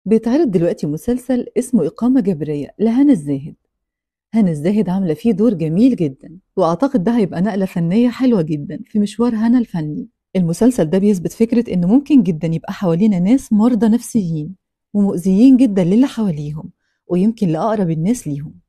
بيتعرض دلوقتي مسلسل اسمه إقامة جبرية لهنا الزاهد. هنا الزاهد عاملة فيه دور جميل جدا، وأعتقد ده هيبقى نقلة فنية حلوة جدا في مشوار هنا الفني. المسلسل ده بيثبت فكرة إنه ممكن جدا يبقى حوالينا ناس مرضى نفسيين ومؤذيين جدا للي حواليهم، ويمكن لأقرب الناس ليهم.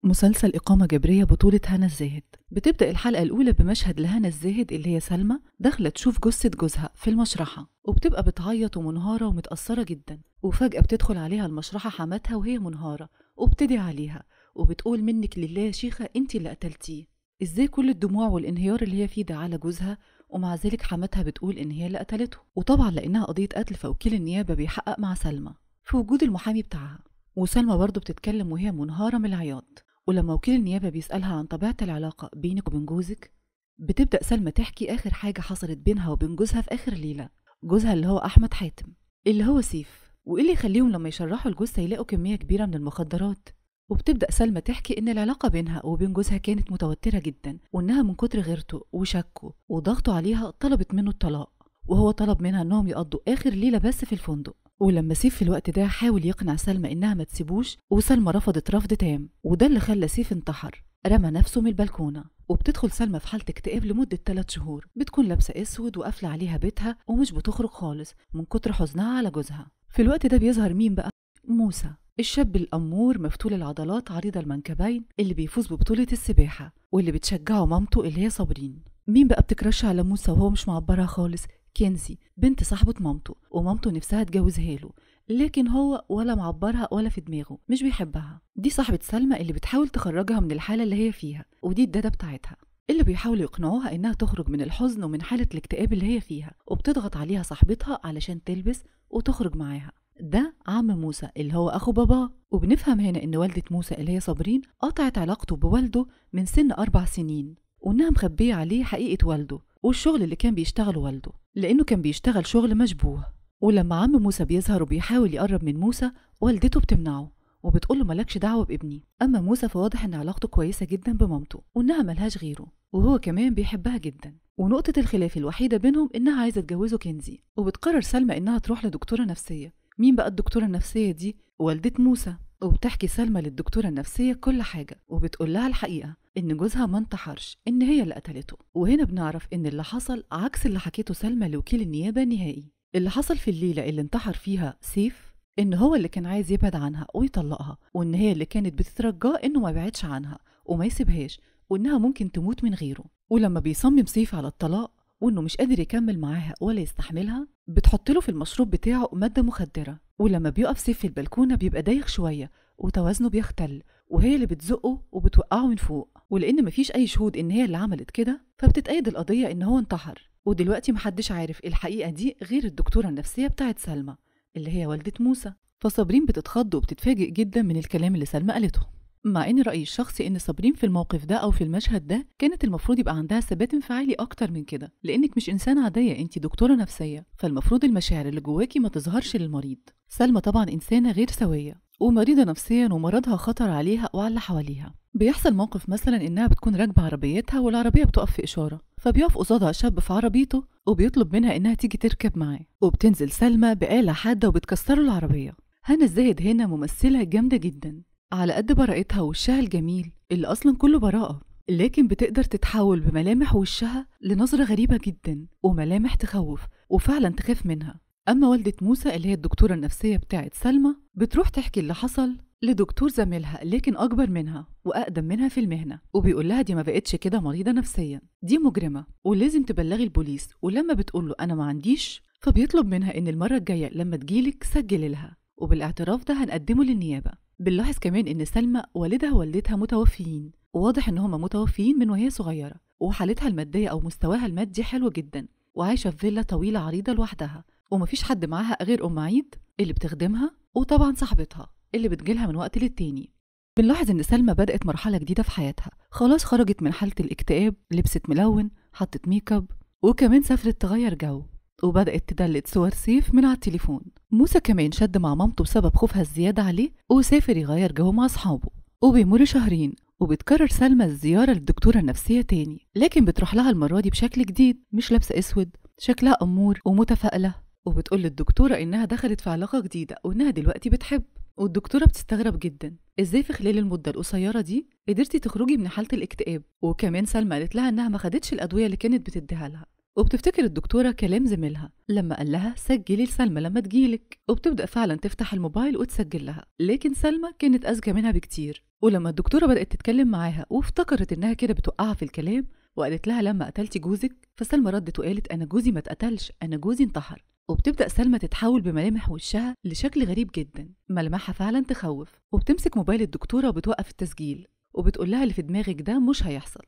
مسلسل إقامة جبرية بطولة هنا الزاهد. بتبدأ الحلقة الأولى بمشهد لهنا الزاهد اللي هي سلمى داخلة تشوف جثة جوزها في المشرحة، وبتبقى بتعيط ومنهارة ومتأثرة جدا، وفجأة بتدخل عليها المشرحة حماتها وهي منهارة، وبتدعي عليها وبتقول منك لله يا شيخة انت اللي قتلتيه. ازاي كل الدموع والانهيار اللي هي فيه ده على جوزها، ومع ذلك حماتها بتقول ان هي اللي قتلته. وطبعا لانها قضية قتل فوكيل النيابة بيحقق مع سلمى في وجود المحامي بتاعها، وسلمى برضه بتتكلم وهي منهارة من العياط. ولما وكيل النيابة بيسألها عن طبيعة العلاقة بينك وبين جوزك، بتبدأ سلمى تحكي آخر حاجة حصلت بينها وبين جوزها في آخر ليلة، جوزها اللي هو أحمد حاتم اللي هو سيف، وإيه اللي يخليهم لما يشرحوا الجثة يلاقوا كمية كبيرة من المخدرات. وبتبدأ سلمى تحكي إن العلاقة بينها وبين جوزها كانت متوترة جدا، وإنها من كتر غيرته وشكه وضغطه عليها طلبت منه الطلاق، وهو طلب منها إنهم يقضوا آخر ليلة بس في الفندق. ولما سيف في الوقت ده حاول يقنع سلمى إنها ما تسيبوش، وسلمى رفضت رفض تام، وده اللي خلى سيف انتحر، رمى نفسه من البلكونة. وبتدخل سلمى في حالة اكتئاب لمدة 3 شهور، بتكون لابسة أسود وقافلة عليها بيتها ومش بتخرج خالص من كتر حزنها على جوزها. في الوقت ده بيظهر مين بقى؟ موسى، الشاب الأمور مفتول العضلات عريض المنكبين اللي بيفوز ببطولة السباحة واللي بتشجعه مامته اللي هي صابرين. مين بقى بتكرش على موسى وهو مش معبرها خالص؟ كنزي بنت صاحبة مامته، ومامته نفسها تجوزها له، لكن هو ولا معبرها ولا في دماغه، مش بيحبها. دي صاحبة سلمى اللي بتحاول تخرجها من الحالة اللي هي فيها، ودي الدادة بتاعتها اللي بيحاولوا يقنعوها إنها تخرج من الحزن ومن حالة الاكتئاب اللي هي فيها، وبتضغط عليها صاحبتها علشان تلبس وتخرج معاها. ده عم موسى اللي هو أخو باباه. وبنفهم هنا إن والدة موسى اللي هي صابرين قطعت علاقته بوالده من سن 4 سنين، وإنها مخبية عليه حقيقة والده والشغل اللي كان بيشتغله والده، لأنه كان بيشتغل شغل مشبوه. ولما عم موسى بيظهر وبيحاول يقرب من موسى، والدته بتمنعه وبتقوله مالكش دعوة بابني. أما موسى فواضح إن علاقته كويسة جدا بمامته وإنها ملهاش غيره، وهو كمان بيحبها جدا. ونقطة الخلاف الوحيدة بينهم إنها عايزة تجوزه كنزي. وبتقرر سلمى إنها تروح لدكتورة نفسية. مين بقى الدكتورة النفسية دي؟ والدة موسى. وبتحكي سلمى للدكتورة النفسية كل حاجة، وبتقول لها الحقيقة إن جوزها ما انتحرش، إن هي اللي قتلته. وهنا بنعرف إن اللي حصل عكس اللي حكيته سلمى لوكيل النيابة نهائي. اللي حصل في الليلة اللي انتحر فيها سيف إن هو اللي كان عايز يبعد عنها ويطلقها، وإن هي اللي كانت بتترجاه إنه ما يبعدش عنها وما يسيبهاش، وإنها ممكن تموت من غيره. ولما بيصمم سيف على الطلاق وإنه مش قادر يكمل معاها ولا يستحملها، بتحط له في المشروب بتاعه مادة مخدرة. ولما بيقف سيف في البلكونة بيبقى دايخ شوية وتوازنه بيختل، وهي اللي بتزقه وبتوقعه من فوق. ولأن مفيش أي شهود إن هي اللي عملت كده، فبتتأيد القضية إن هو انتحر. ودلوقتي محدش عارف الحقيقة دي غير الدكتورة النفسية بتاعت سلمى اللي هي والدة موسى. فصابرين بتتخض وبتتفاجئ جدا من الكلام اللي سلمى قالته، مع ان رأيي الشخصي ان صابرين في الموقف ده او في المشهد ده كانت المفروض يبقى عندها ثبات انفعالي اكتر من كده، لانك مش انسانه عادية، انت دكتورة نفسية، فالمفروض المشاعر اللي جواكي ما تظهرش للمريض. سلمى طبعا انسانه غير سويه ومريضه نفسيا، ومرضها خطر عليها وعلى اللي حواليها. بيحصل موقف مثلا انها بتكون راكبه عربيتها والعربية بتقف في اشارة، فبيقف قصادها شاب في عربيته وبيطلب منها انها تيجي تركب معاه، وبتنزل سلمى بآلة حادة وبتكسره العربية. هنا الزاهد هنا ممثلة جامدة جدا، على قد براءتها ووشها الجميل اللي أصلا كله براءة، لكن بتقدر تتحول بملامح وشها لنظرة غريبة جدا وملامح تخوف وفعلا تخاف منها. أما والدة موسى اللي هي الدكتورة النفسية بتاعت سلمى بتروح تحكي اللي حصل لدكتور زميلها لكن أكبر منها وأقدم منها في المهنة، وبيقول لها دي ما بقتش كده مريضة نفسيا، دي مجرمة ولازم تبلغي البوليس. ولما بتقول له أنا ما عنديش، فبيطلب منها إن المرة الجاية لما تجيلك سجلي لها، وبالاعتراف ده هنقدمه للنيابة. بنلاحظ كمان إن سلمى والدها ووالدتها متوفيين، وواضح إن هما متوفيين من وهي صغيرة، وحالتها المادية أو مستواها المادي حلو جدا، وعايشة في فيلا طويلة عريضة لوحدها، ومفيش حد معاها غير أم عيد اللي بتخدمها، وطبعا صاحبتها اللي بتجيلها من وقت للتاني. بنلاحظ إن سلمى بدأت مرحلة جديدة في حياتها، خلاص خرجت من حالة الاكتئاب، لبست ملون، حطت make up، وكمان سافرت تغير جو، وبدأت تدلت صور سيف من على التليفون. موسى كمان شد مع مامته بسبب خوفها الزيادة عليه، وسافر يغير جو مع أصحابه. وبيمر شهرين وبتكرر سلمى الزيارة للدكتورة النفسية تاني، لكن بتروح لها المرة دي بشكل جديد، مش لابسة أسود، شكلها أمور ومتفائلة، وبتقول للدكتورة إنها دخلت في علاقة جديدة وإنها دلوقتي بتحب. والدكتورة بتستغرب جدا إزاي في خلال المدة القصيرة دي قدرتي تخرجي من حالة الاكتئاب، وكمان سلمى قالت لها إنها ما خدتش الأدوية اللي كانت بتديها لها. وبتفتكر الدكتورة كلام زميلها لما قال لها سجلي لسلمى لما تجيلك، وبتبدأ فعلا تفتح الموبايل وتسجل لها، لكن سلمى كانت أذكى منها بكتير. ولما الدكتورة بدأت تتكلم معاها وافتكرت إنها كده بتوقعها في الكلام وقالت لها لما قتلتي جوزك، فسلمى ردت وقالت أنا جوزي ما اتقتلش، أنا جوزي انتحر. وبتبدأ سلمى تتحول بملامح وشها لشكل غريب جدا، ملامحها فعلا تخوف. وبتمسك موبايل الدكتورة وبتوقف التسجيل وبتقول لها اللي في دماغك ده مش هيحصل.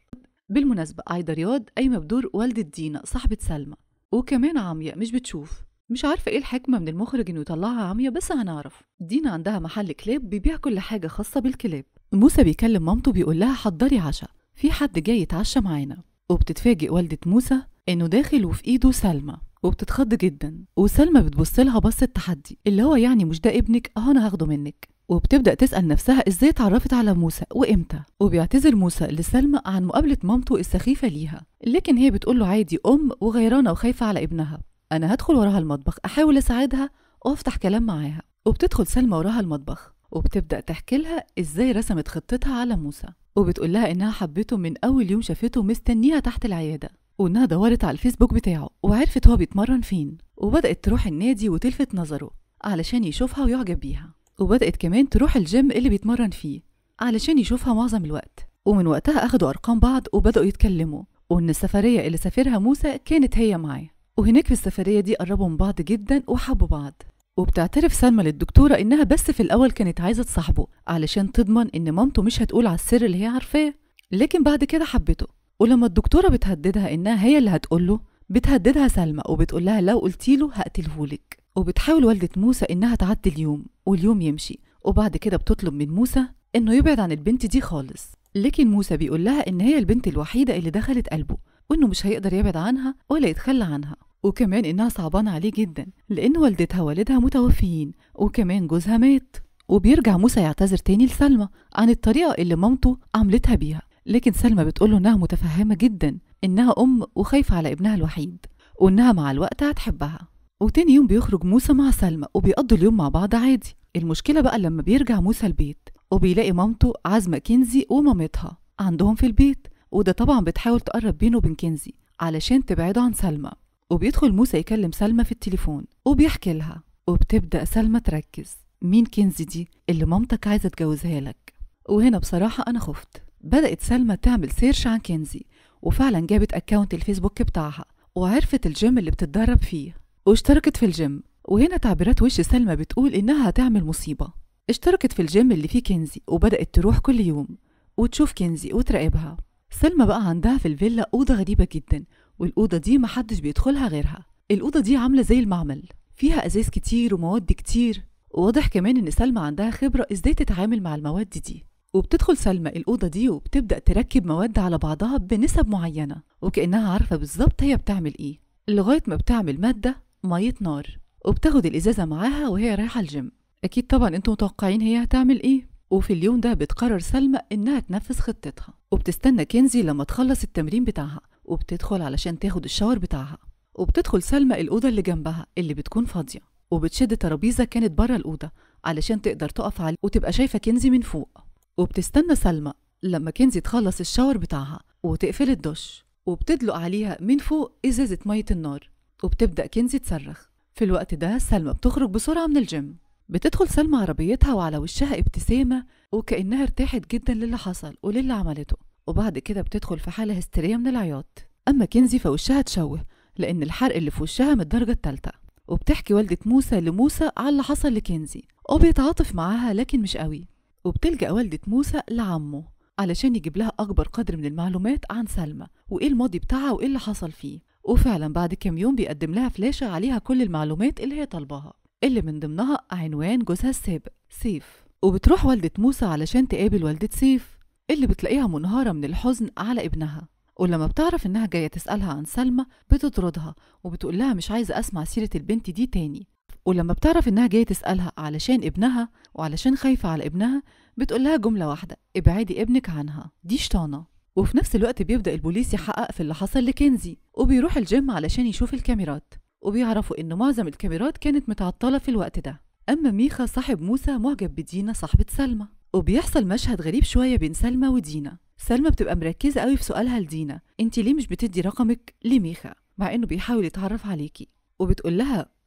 بالمناسبة عايدة رياض قايمة بدور والدة دينا صاحبة سلمى، وكمان عمية مش بتشوف، مش عارفة ايه الحكمة من المخرج انه يطلعها عمية، بس هنعرف. دينا عندها محل كلاب بيبيع كل حاجة خاصة بالكلاب. موسى بيكلم مامته بيقول لها حضري عشاء، في حد جاي يتعشى معانا. وبتتفاجئ والدة موسى انه داخل وفي ايده سلمى، وبتتخض جدا، وسلمى بتبص لها بصة تحدي اللي هو يعني مش ده ابنك، اهو انا هاخده منك. وبتبدأ تسأل نفسها ازاي اتعرفت على موسى وامتى. وبيعتذر موسى لسلمى عن مقابلة مامته السخيفة ليها، لكن هي بتقول له عادي، أم وغيرانة وخايفة على ابنها، أنا هدخل وراها المطبخ أحاول أساعدها وأفتح كلام معاها. وبتدخل سلمى وراها المطبخ وبتبدأ تحكي لها ازاي رسمت خطتها على موسى، وبتقول لها إنها حبته من أول يوم شافته مستنيها تحت العيادة، وإنها دورت على الفيسبوك بتاعه وعرفت هو بيتمرن فين، وبدأت تروح النادي وتلفت نظره علشان يشوفها ويعجب بيها، وبدأت كمان تروح الجيم اللي بيتمرن فيه علشان يشوفها معظم الوقت. ومن وقتها أخدوا أرقام بعض وبدأوا يتكلموا، وإن السفرية اللي سافرها موسى كانت هي معاه، وهناك في السفرية دي قربوا من بعض جدا وحبوا بعض. وبتعترف سلمى للدكتورة إنها بس في الأول كانت عايزة تصاحبه علشان تضمن إن مامته مش هتقول على السر اللي هي عارفاه، لكن بعد كده حبته. ولما الدكتورة بتهددها إنها هي اللي هتقوله، بتهددها سلمى وبتقولها لو قلتيله هقتلهولك. وبتحاول والدة موسى إنها تعدي اليوم واليوم يمشي، وبعد كده بتطلب من موسى إنه يبعد عن البنت دي خالص، لكن موسى بيقول لها إن هي البنت الوحيدة اللي دخلت قلبه، وإنه مش هيقدر يبعد عنها ولا يتخلى عنها، وكمان إنها صعبانة عليه جدا لأن والدتها ووالدها متوفيين وكمان جوزها مات. وبيرجع موسى يعتذر تاني لسلمى عن الطريقة اللي مامته عملتها بيها، لكن سلمى بتقوله إنها متفهمة جدا إنها أم وخايفة على ابنها الوحيد، وإنها مع الوقت هتحبها. وتاني يوم بيخرج موسى مع سلمى وبيقضوا اليوم مع بعض عادي. المشكلة بقى لما بيرجع موسى البيت وبيلاقي مامته عازمة كنزي ومامتها عندهم في البيت، وده طبعا بتحاول تقرب بينه وبين كنزي علشان تبعده عن سلمى. وبيدخل موسى يكلم سلمى في التليفون وبيحكي لها، وبتبدأ سلمى تركز مين كنزي دي اللي مامتك عايزة تجوزها لك. وهنا بصراحة أنا خفت. بدأت سلمى تعمل search عن كنزي، وفعلا جابت account الفيسبوك بتاعها وعرفت الجيم اللي بتتدرب فيه واشتركت في الجيم. وهنا تعبيرات وش سلمى بتقول إنها هتعمل مصيبة. اشتركت في الجيم اللي فيه كنزي وبدأت تروح كل يوم وتشوف كنزي وتراقبها. سلمى بقى عندها في الفيلا أوضة غريبة جدا، والأوضة دي محدش بيدخلها غيرها. الأوضة دي عاملة زي المعمل، فيها أزاز كتير ومواد كتير، وواضح كمان إن سلمى عندها خبرة إزاي تتعامل مع المواد دي. وبتدخل سلمى الأوضة دي وبتبدأ تركب مواد على بعضها بنسب معينة، وكأنها عارفة بالظبط هي بتعمل إيه، لغاية ما بتعمل مادة مية نار، وبتاخد الإزازة معاها وهي رايحة الجيم. أكيد طبعا أنتم متوقعين هي هتعمل إيه. وفي اليوم ده بتقرر سلمى إنها تنفذ خطتها، وبتستنى كنزي لما تخلص التمرين بتاعها، وبتدخل علشان تاخد الشاور بتاعها. وبتدخل سلمى الأوضة اللي جنبها اللي بتكون فاضية، وبتشد ترابيزة كانت بره الأوضة علشان تقدر تقف عليه وتبقى شايفة كنزي من فوق. وبتستنى سلمى لما كنزي تخلص الشاور بتاعها وتقفل الدش، وبتدلق عليها من فوق إزازة مية النار، وبتبدأ كنزي تصرخ. في الوقت ده سلمى بتخرج بسرعة من الجيم. بتدخل سلمى عربيتها وعلى وشها ابتسامة وكأنها ارتاحت جدا للي حصل وللي عملته، وبعد كده بتدخل في حالة هستيرية من العياط. أما كنزي فوشها تشوه لأن الحرق اللي في وشها من الدرجة الثالثة. وبتحكي والدة موسى لموسى على اللي حصل لكنزي، وبيتعاطف معاها لكن مش قوي. وبتلجأ والدة موسى لعمه علشان يجيب لها أكبر قدر من المعلومات عن سلمى وإيه الماضي بتاعها وإيه اللي حصل فيه. وفعلا بعد كام يوم بيقدم لها فلاشة عليها كل المعلومات اللي هي طالباها، اللي من ضمنها عنوان جوزها السابق سيف. وبتروح والدة موسى علشان تقابل والدة سيف اللي بتلاقيها منهارة من الحزن على ابنها. ولما بتعرف إنها جاية تسألها عن سلمى بتطردها وبتقول لها مش عايزة أسمع سيرة البنت دي تاني. ولما بتعرف إنها جاية تسألها علشان ابنها وعلشان خايفة على ابنها بتقول لها جملة واحدة: ابعدي ابنك عنها، دي شطانة. وفي نفس الوقت بيبدأ البوليس يحقق في اللي حصل لكنزي، وبيروح الجيم علشان يشوف الكاميرات. وبيعرفوا إن معظم الكاميرات كانت متعطلة في الوقت ده. أما ميخا صاحب موسى معجب بدينا صاحبة سلمى، وبيحصل مشهد غريب شوية بين سلمى ودينا. سلمى بتبقى مركزة قوي في سؤالها لدينا، انت ليه مش بتدي رقمك لميخا مع انه بيحاول يتعرف عليكي؟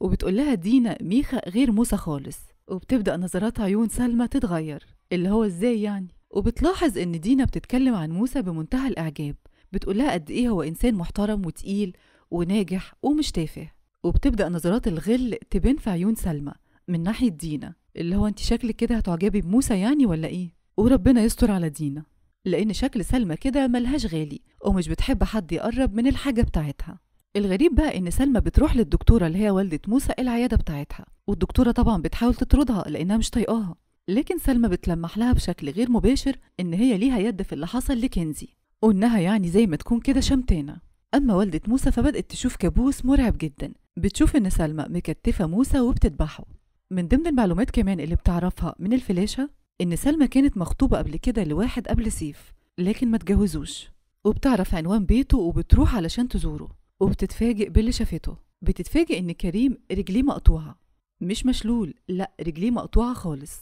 وبتقول لها دينا ميخا غير موسى خالص. وبتبدأ نظرات عيون سلمى تتغير، اللي هو ازاي يعني؟ وبتلاحظ ان دينا بتتكلم عن موسى بمنتهى الإعجاب، بتقول لها قد ايه هو إنسان محترم وتقيل وناجح ومش تافه. وبتبدأ نظرات الغل تبان في عيون سلمى من ناحية دينا، اللي هو انت شكلك كده هتعجبي بموسى يعني ولا ايه؟ وربنا يستر على دينا، لأن شكل سلمى كده ملهاش غالي ومش بتحب حد يقرب من الحاجة بتاعتها. الغريب بقى إن سلمى بتروح للدكتورة اللي هي والدة موسى العيادة بتاعتها، والدكتورة طبعا بتحاول تطردها لأنها مش طايقاها، لكن سلمى بتلمح لها بشكل غير مباشر إن هي ليها يد في اللي حصل لكنزي، وإنها يعني زي ما تكون كده شمتانة. أما والدة موسى فبدأت تشوف كابوس مرعب جدا، بتشوف إن سلمى مكتفة موسى وبتذبحه. من ضمن المعلومات كمان اللي بتعرفها من الفلاشة إن سلمى كانت مخطوبة قبل كده لواحد قبل سيف، لكن ما اتجوزوش. وبتعرف عنوان بيته وبتروح علشان تزوره، وبتتفاجئ باللي شافته. بتتفاجئ إن كريم رجليه مقطوعة، مش مشلول، لأ رجليه مقطوعة خالص.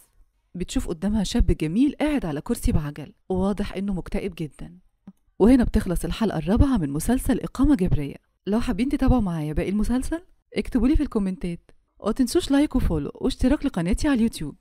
بتشوف قدامها شاب جميل قاعد على كرسي بعجل، وواضح إنه مكتئب جدا. وهنا بتخلص الحلقة الرابعة من مسلسل إقامة جبرية. لو حابين تتابعوا معايا باقي المسلسل اكتبولي في الكومنتات، ومتنسوش like و follow واشتراك لقناتي على اليوتيوب.